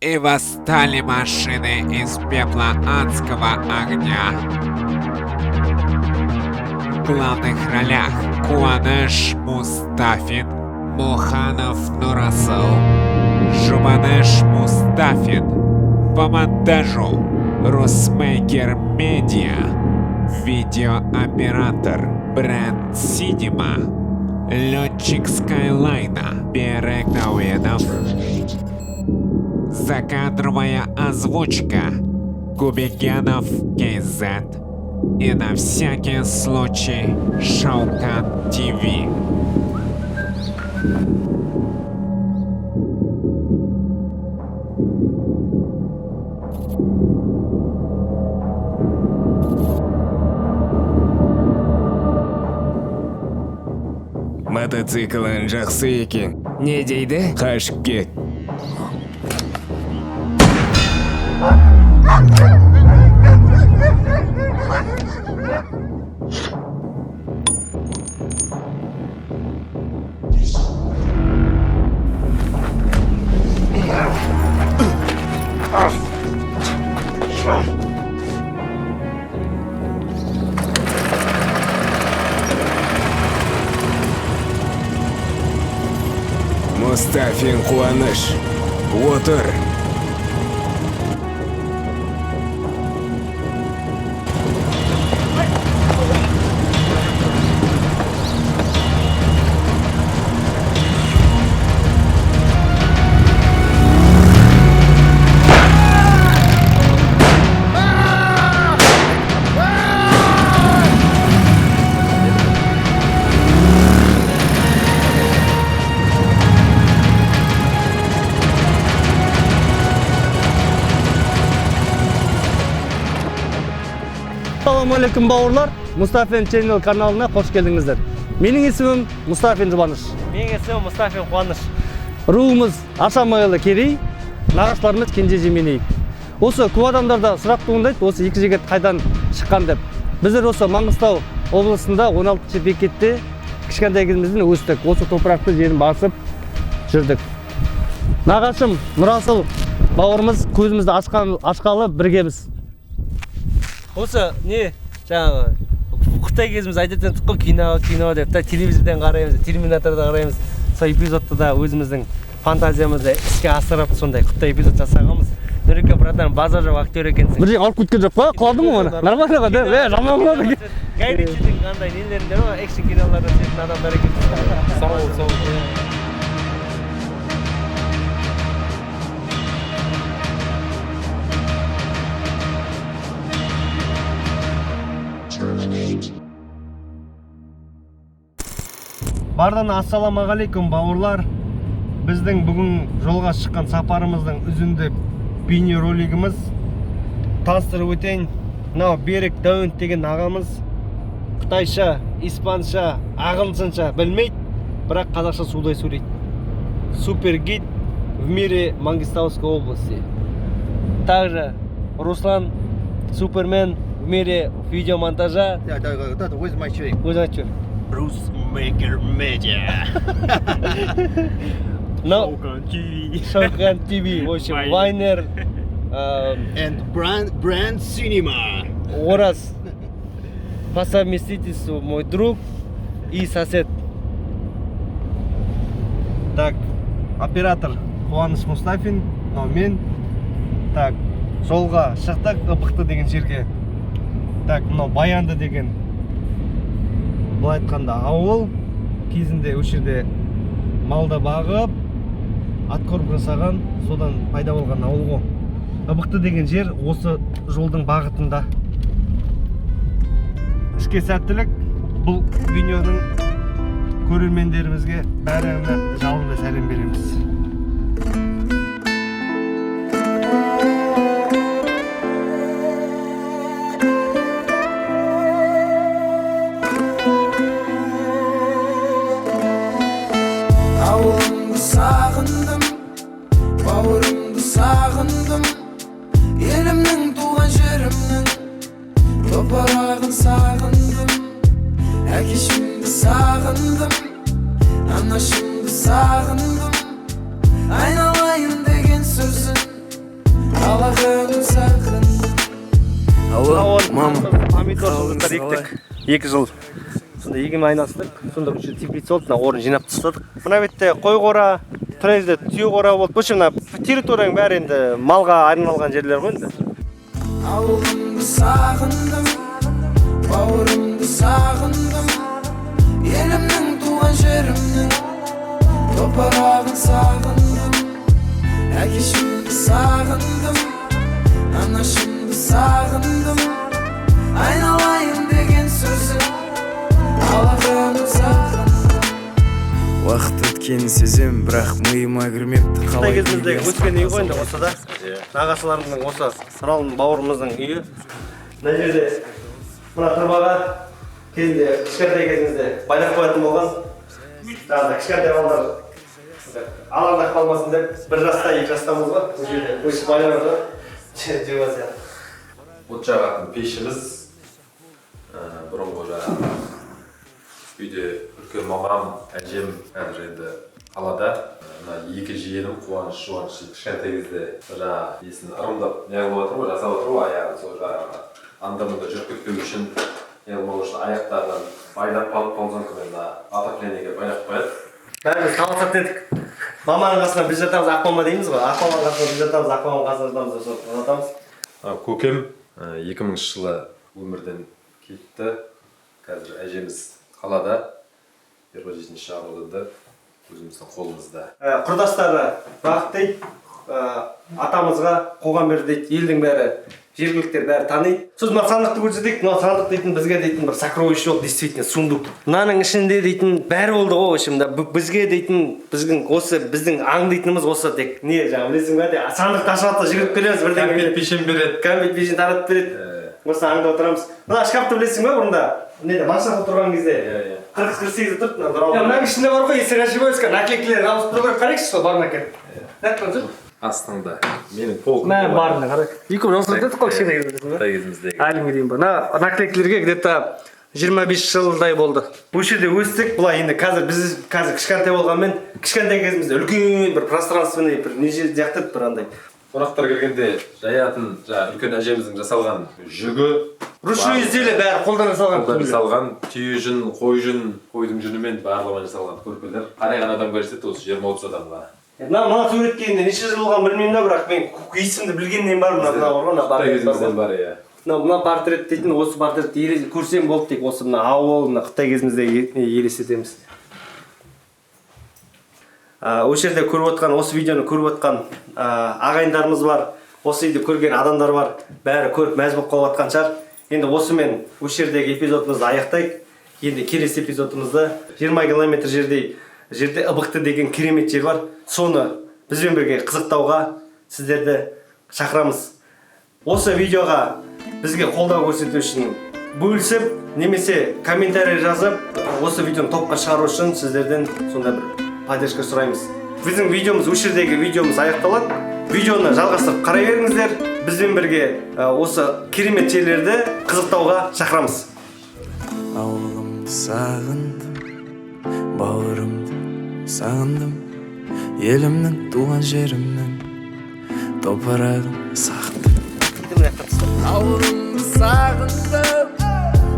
И восстали машины из пепла адского огня. В главных ролях Куаныш Мустафин, Муханов Нурасыл, Жубаныш Мустафин. По монтажу Русмейкер Медиа, видеооператор Бренд Синема, летчик Скайлайна Берег Дауенов, закадровая озвучка Кубигенов КЗ и на всякий случай Шаукан ТВ. Мотоциклің жақсы екен. Не дейді? Қашып кет. Мустафин Қуаныш. Отыр. Ассалаумағалейкум, бауырлар! Мұстафин Channel каналына қош келдіңіздер. Менің есімім Мұстафин Жұбаныш. Менің есімім Мұстафин Қуаныш. Руымыз Ашамайлы Керей, нағашыларымыз Кенже Жеменей. Осы көп адамдарда сұрақ туындайды, осы екі жігіт қайдан шыққан деп. Біздер осы Маңғыстау облысында 16 бекетте кішкентай кезімізден өстік. Осы топырақты жерін басып жүрдік. Нағашым Нұрасыл бауырымыз көзімізді ашқалы біргеміз. Осы не жаңағы қытай кезіміз айтатын едік қой, кино кино деп та, телевизордан қараймыз, Терминаторды қараймыз. Сол эпизодты да өзіміздің фантазиямызды іске асырып, сондай қытай эпизод жасағанбыз. Нұреке, братан, базар жоқ, актер екенсің. Бір жерге ауырып кеткен жоқ па? Құладың ғой мына. Нормально ғой, да? Е, жаман құлады. Гай Ричидің қандай нелерінде ғой, экшн киноларда түсетін адамдар екен. Сау бол, сау бол. Бардан ассалаумағалейкум, бауырлар! Біздің бүгін жолға шыққан сапарымыздың үзінді бейнеролигіміз. Таныстырып өтейін. Мынау Берік Дәуінт деген ағамыз қытайша, испанша, ағылшынша білмейді, бірақ қазақша судай сөйлейді. Супер гид в мире Мангистауской области. Также Руслан, супермен в мире видеомонтажа. Да, өзім айтып жіберейін. Өзің айтып жібер. Русмейкер Медиа. Мынау Шоукан ТВ, в общем, вайнер, And бренд Cinema. Ораз по совместительству мой друг и сосед. Так, оператор Қуаныш Мұстафин, мынау мен. Так, жолға шықтық Ыбықты деген жерге. Так, мынау Баянды деген, былай айтқанда, ауыл. Кезінде осы жерде малды бағып, откорм жасаған, содан пайда болған ауыл ғой. Ыбықты деген жер осы жолдың бағытында. Іске сәттілік! Бұл видеоның көрермендерімізге бәріне жалынды сәлем береміз. Ауылымды сағындым, бауырымды сағындым, елімнің, туған жерімнің топырағын сағындым, әкешімді сағындым, анашымды сағындым. Алло, мама. Помидор жылдықтар ектік. 2 жыл сонда егінмен айналыстық. Сонда бір теплица болды, мына орын жинап тастадық. Мына бетте қой қора, тұра жерде түйе қора болды. В общем, мына территорияның бәрі енді малға арналған жерлер ғой енді. Ауылымды сағындым, бауырымды сағындым, елімнің, туған жерімнің топырағын сағындым, әкешімді сағындым, анашымды сағындым, айналайын деген сөзін, алақанын сағындым. Уақыт өткенін сезем, бірақ миыма кірмепті. Қытай Қалай кезіміздегі өскен үй ғой енді осы да. Нағашыларымның, осы Нұралым бауырымыздың үйі. Мына жерде мына тұрбаға кезінде, кішкентай кезімізде байлап қоятын болған. Жаңағыдай кішкентай балалар алаңдап қалмасын деп, 1 жаста, 2 жастамыз ғой, бұл жерде өйстіп байланады ғой, жиырма сияқты. От жағатын пешіміз, бұрынғы жаңағы үйде үлкен мамам, әжем қазір енді қалада. Мына екі жиенім, Қуаныш, Жуаныш, кішкентай кезде жаңағы несін ырымдап не қылып жатыр ғой, жасап жатыр ғой аяғын. Сол жаңағы анда мында жүріп кетпеу үшін, не қылмау үшін аяқтарынан байлап, ползункамен мына отоплениеге байлап қояды. Бәріміз таласатын едік. Маманың қасына біз жатамыз, ақ мама дейміз ғой, ақ маманың қасына біз жатамыз, ақ маманың қасына жатамыз деп соны жатамыз. Көкем 2000 жылы өмірден кетті. Қазір әжеміз қалада, 27-ші ауданда, өзіміздің қолымызда. Құрдастары Бақыт дейді, атамызға қоған бер дейді, елдің бәрі, жергіліктер бәрі таниды. Сосын мына сандықты көрсетейік. Мына сандық дейтін бізге дейтін бір сокровище болды, действительно сундук. Мынаның ішінде дейтін бәрі болды ғой. В общем да, бізге дейтін, біздің осы, біздің аңдитынымыз осы тек не, жаңағы білесің ба де, сандықты ашып алса, жүгіріп келеміз бірдеңе. Кәмпит, пешен береді. Кәмпит, пешен таратып береді. Осы аңдап отырамыз. Мына шкафты білесің ба, бұрында неде, Маңғышлақта тұрған кезде Иә, иә. 40-48-де тұрды мына нұрал. Мынаның ішінде бар ғой, если не ошибаюсь, наклейкалер жабысып тұру керек. Қарайықшы, сол бар ма екен. Мына жүр. Астыңда менің полкам. Мә, барына қара. Екеуміз осылай едік қой кішкентай кезімізде, білесің ба? Қытай кезіміздегі. Әлі күнге дейін бар. Мына наклейкалерге где-то 25 жылдай болды. Бұл жерде өстік былай. Енді қазір біз қазір кішкентай болғанмен, кішкентай кезімізде үлкен бір пространственный бір не жер сияқты еді, бір андай. Қонақтар келгенде жаятын жаңағы үлкен әжеміздің жасалған жүгі. Ручной изделие, бәрі қолдан жасалған. Қолдан жасалған, түйе жүн, қой жүн, қойдың жүнімен барлығымен жасалған көрпелер. Қарайған адамға жетеді осы, 20-30 адамға. Мына суретке енді неше жыл болғанын білмеймін да, бірақ мен есімді білгеннен бар мына бар ғой, мына Қытай портрет бар кезімізден ғой. бар, иә. Мына портрет дейтін, осы портретті көрсем болды, тек осы мына ауыл, мына қытай кезімізде елестетеміз. Осы жерде көріп отқан, осы видеоны көріп отқан ағайындарымыз бар, осы үйді көрген адамдар бар, бәрі көріп мәз болып қалып жатқан шығар. Енді осымен осы жердегі эпизодымызды аяқтайық. Енді келесі эпизодымызда 20 километр жерде Ыбықты деген керемет жер бар, соны бізбен бірге қызықтауға сіздерді шақырамыз. Осы видеоға бізге қолдау көрсету үшін бөлісіп немесе комментарий жазып, осы видеоны топқа шығару үшін сіздерден сондай бір поддержка сұраймыз. Біздің видеомыз, осы жердегі видеомыз аяқталады. Видеоны жалғастырып қарай беріңіздер. Бізбен бірге осы керемет жерлерді қызықтауға шақырамыз. Ауылымды сағындым, бауырымды сағындым, елімнің, туған жерімнің топырағын сағындым. Ауылымды сағындым,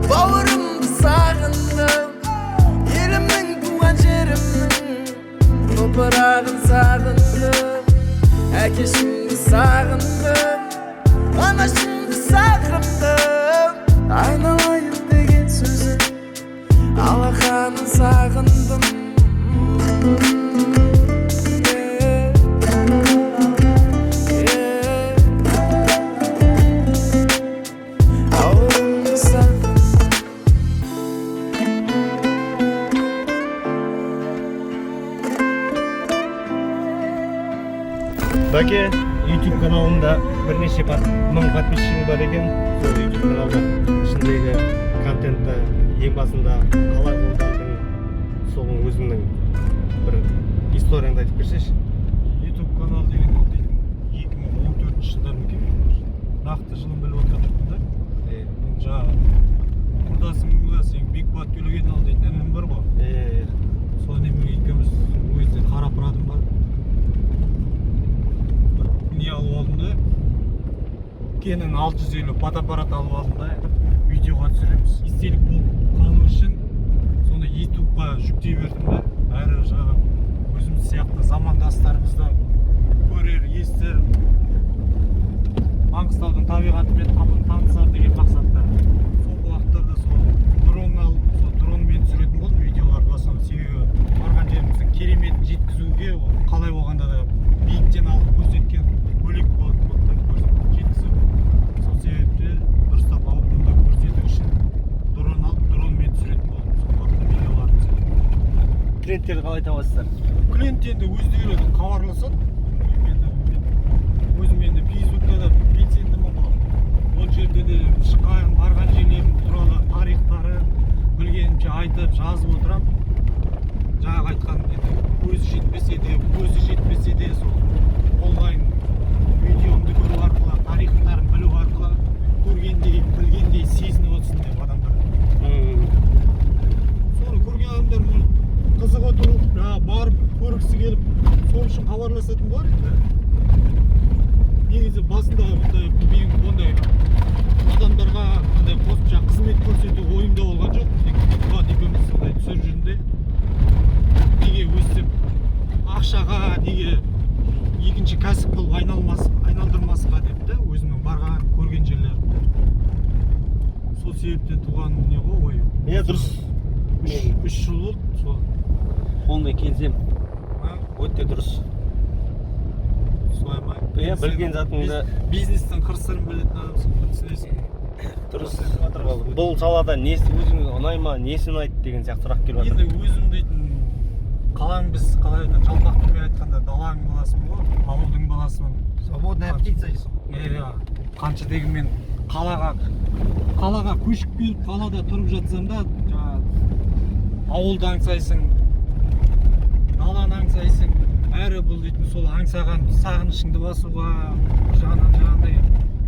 бауырымды сағындым, елімнің, туған жерімнің топырағын сағындым, әкешімді сағындым, анашымды сағындым, айналайын деген сөзін, алақанын сағындым. Yeah. Ауылымды сағындым. Бәке, YouTube каналында бірнеше мың подписчигің бар екен. Сол YouTube каналда ішіндегі контентті ең басында қалай қолдандың, соның өзіңнің бір историяңды айтып берсеші. YouTube канал деген ол дейтін 2014 жылдар ма екен, мен уже нақты жылын біліп отырған жоқпын да. Мен жаңағы құрдасымға, сен Бекболат Төлегенұлы дейтін інім бар ғой, сол ініммен екеуміз ол кезде қара Прадым бар, бір не алып алдым да. Canon 650 фотоаппарат алып алдым да, видеоға түсіреміз. Естелік болып қалу үшін соны ютубқа жүктей бердім да. Әрі жаңағы өзіміз сияқты замандастарымыз да көрер, естір, Маңғыстаудың табиғатымен танысар деген мақсатта. Соңғы уақыттарда сол дрон алып, сол дронмен түсіретін болдым видеоларды в основном. Себебі барған жеріміздің кереметін жеткізуге ол қалай болғанда да биіктен алып көрсеткен бөлек болатын болды да, жеткізу. Сол себепті дұрыстап ауқымды көрсету үшін дрон алып, дронмен түсіретін болдым сол уақытта видеоларды. Клиенттерді қалай табасыздар? Клиент енді өздері хабарласады. Енді мен өзім енді фейсбукта да белсендімін ғой, ол жерде де шыққан, барған жерлерім туралы тарихтары білгенімше айтып, жазып отырамын. Жаңағы айтқан, енді көзі жетпесе де сол онлайн видеомды көру арқылы, тарихтарын білу арқылы көргендей, білгендей сезініп отырсын деп адамдар. Соны көрген адамдар, может, қызық отырып, жаңағы барып көргісі келіп, сол үшін хабарласатын болар. Енді негізі басында бұндай мен ондай адамдарға мындай қосымша қызмет көрсету ойымда болған жоқ. Тек Қуат екеуміз сондай түсіріп жүрдім де, неге өстіп ақшаға, неге екінші кәсіп қылып айналдырмасқа деп та, өзімнің барған, көрген жерлерімді. Сол себептен туған не ғой, ой. Иә, дұрыс. 3 жыл болды сол. Полный келісемін. А? Өте дұрыс. Солай ма? Иә, білген затыңды- Бизнестің қыр сырын білетін адамсың ғой, түсінесің. Дұрыс. Бұл салада несі өзіңе ұнай ма, несі ұнайды деген сияқты сұрақ келіп жатыр. Енді өзім дейтін қалаң, біз қалай айтады, жалпақ тілмен айтқанда, даланың баласымын ғой, ауылдың баласымын. Свободная птица. Иә, қанша дегенмен қалаға көшіп келіп, қалада тұрып жатсам да, жаңағы ауылды аңсайсың, даланы аңсайсың. Әрі бұл дейтін сол аңсаған сағынышыңды басуға, бір жағынан жаңағыдай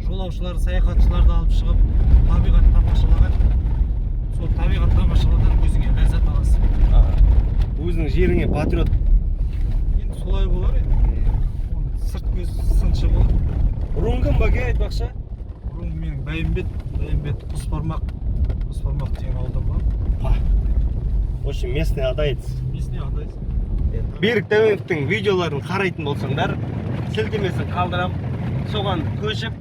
жолаушылар, саяхатшыларды алып шығып, табиғат тамашалаған, сол табиғат тамашалаудан өзіңе ләззат аласың. Өзіңнің жеріңе патриот. Енді солай болар енді, оны сырт көз сыншы ғой. Руың кім, бәке, айтпақшы? Руым менің Бәйімбет, Бәйімбет, Қосбармақ, Қосбармақ деген ауылдан бар. В общем, местный адаец. Местный адаец. Берік Дәуеновтің видеоларын қарайтын болсаңдар, сілтемесін қалдырам, соған көшіп,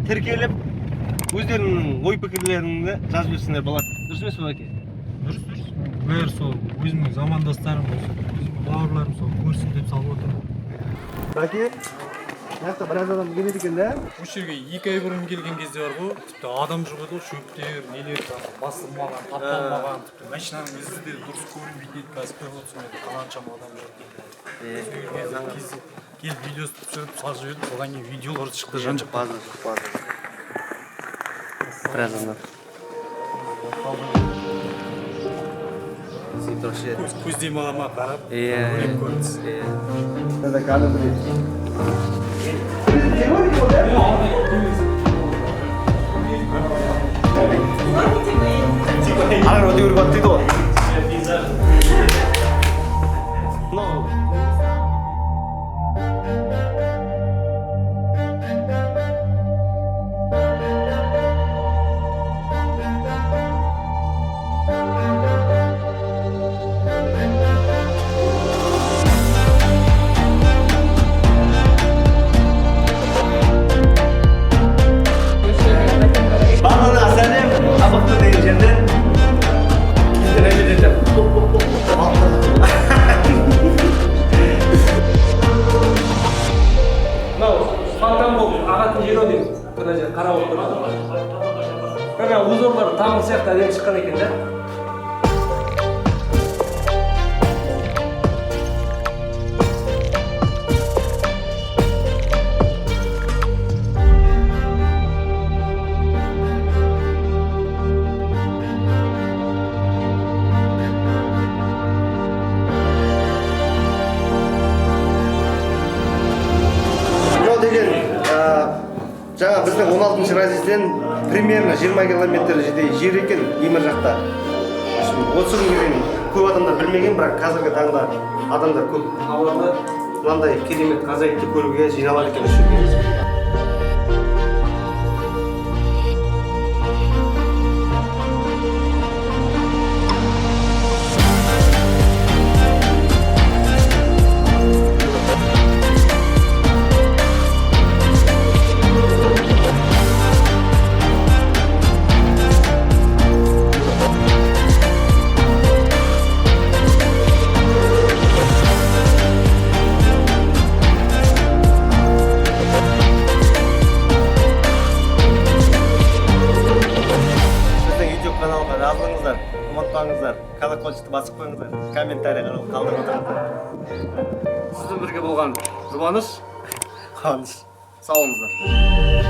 тіркеліп, өздеріңнің ой пікірлеріңді жазып жіберсеңдер болады. Дұрыс емес пе, бәке? Дұрыс, бәрі сол өзімнің замандастарым, осы өзімнің бауырларым сол көрсін деп салып отырмын. Бәке, мына жақта біраз адам келеді екен да. Осы жерге 2 ай бұрын келген кезде бар ғой, тіпті адам жоқ еді ғой. Шөптер, нелер жаңағы басылмаған, тапталмаған, тіпті машинаның ізі де дұрыс көрінбейтін еді. Қазір көріп отырсың енді, қаншама адам жүр. Келіп, видеосын түсіріп, салып жібердім. Содан кейін видеолар шықты жан жаққа. Біраз адам. Көз демалама қарап, Иә. бөлек көрініс. Это кәдімгідей. Ары өте беруге болады дейді ғой. Мынау Барлығына сәлем, Абақты деген жерден. Интернет. Мынау фонтан болып ағатын жер ау деймін. Мына жер қарап отыр. Ана узорлар тағын сияқты әдемі шыққан екен да. Мынау деген жаңа біздің 16 разъезден примерно 20 километр жерде жер екен, Емір жақта. Осы күнге дейін көп адамдар білмеген, бірақ қазіргі таңда адамдар көп Хабарлы. Мынандай керемет ғажайыпты көруге жиналады екен осы жерге. Колокольчикті басып қойыңыздар, комментарий қалдырып отырыңыздар. Сізбен бірге болған Жұбаныш. Қуаныш. Сау болыңыздар.